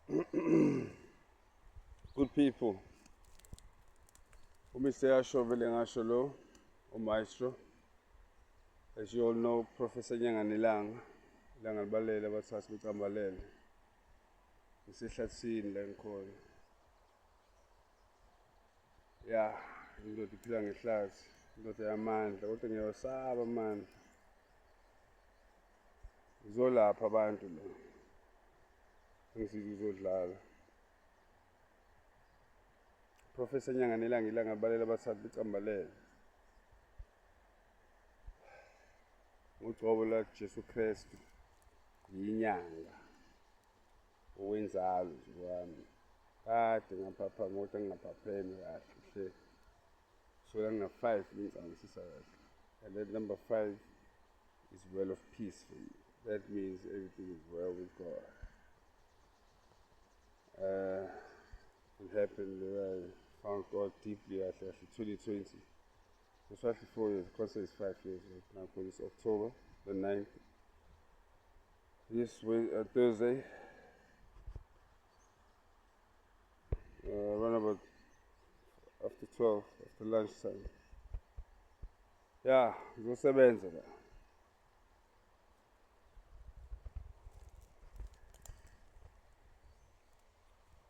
Good people. UMr. Yasho vele ngasho lo, uMaestro. As you all know, Professor Nyanganilanga, ilanga libalele abathathu becambalele. Ngisehlathini la ngikhona. Ya, indoda iphila ngehlathi, indoda yamandla, kodwa ngiyawasaba amandla. Ngizolapha abantu la. Angisizi uzodlala. Professor Nyanganilanga ilanga libalele abathathu becambalele. Ugcobo la Jesu Kristu yinyanga owenzalo nje kwami. Kade ngaphapha kodwa ngingaphapheme kahle hle. So ngina 5 ngicabangisa kahle. And then number 5 is well of peace for me. That means everything is well with God. It happened that I found God deeply at 2020. It's actually 4 years, because it's 5 years right now, because it's October the 9th. This way, Thursday, around about after 12, after lunchtime. Yeah, ngizosebenza la.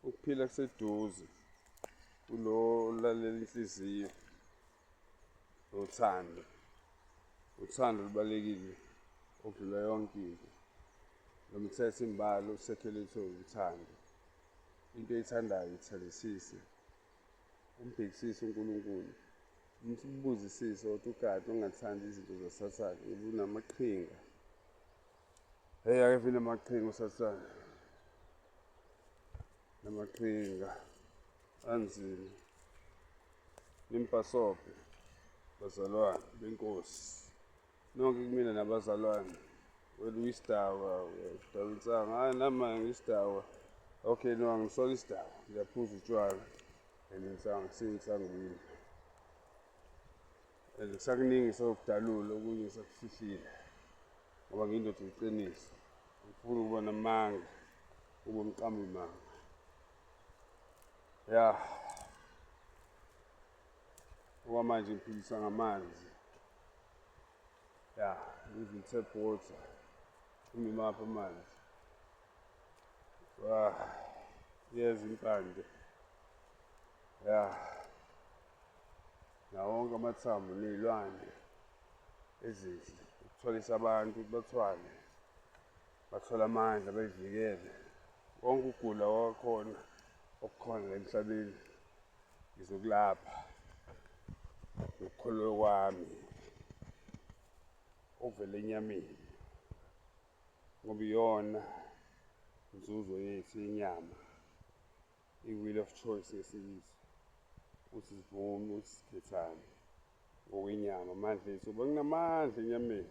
Ukuphila kuseduze kulo olalela inhliziyo nothando. Uthando lubalulekile okudlula yonke into. Lo mthetho imbalo usekhelethwe uthando. Into oyithandayo ithandisise, umbhekisise uNkulunkulu, umbuzisise ukuthi ugade ungathandi izinto zaSathane ngoba unamaqhinga. Hey, ake vele amaqhinga uSathane, namaqhinga anzima. Nimpasobhe bazalwane benkosi nonke kumina nabazalwane. Wena uyisidakwa, uyasidakwa insangu. Hayi, nami ngiyisidakwa. Okay, no, angisona isidakwa, ngiyaphuza utshwala and insangu siyinsangwini. And kusakuningi sokudalula okunye sakufihlile ngoba ngiyindoda yeqiniso. Ngifuna ukuba namanga, ube umqambi manga. Ya, okwamanje ngiphilisa ngamanzi. Ya, using tap water. Umimapha amanzi. Wah, yeza impande. Ya, nawo wonke amathambo ney'lwane ezinhle ukuthwalisa abantu ukuthi bathwale, bathole amandla bayivikele. Konke ukugula kwakhona okukhona la emhlabeni ngizokulapha ngokukholwa kwami okuvela enyameni, ngoba iyona inzuzo yethu yenyama, i-will of choice ngesiNgisi, ukuthi sivume ukuthi sikhethane ngokwenyama, amandla ethu, ngoba kunamandla enyameni.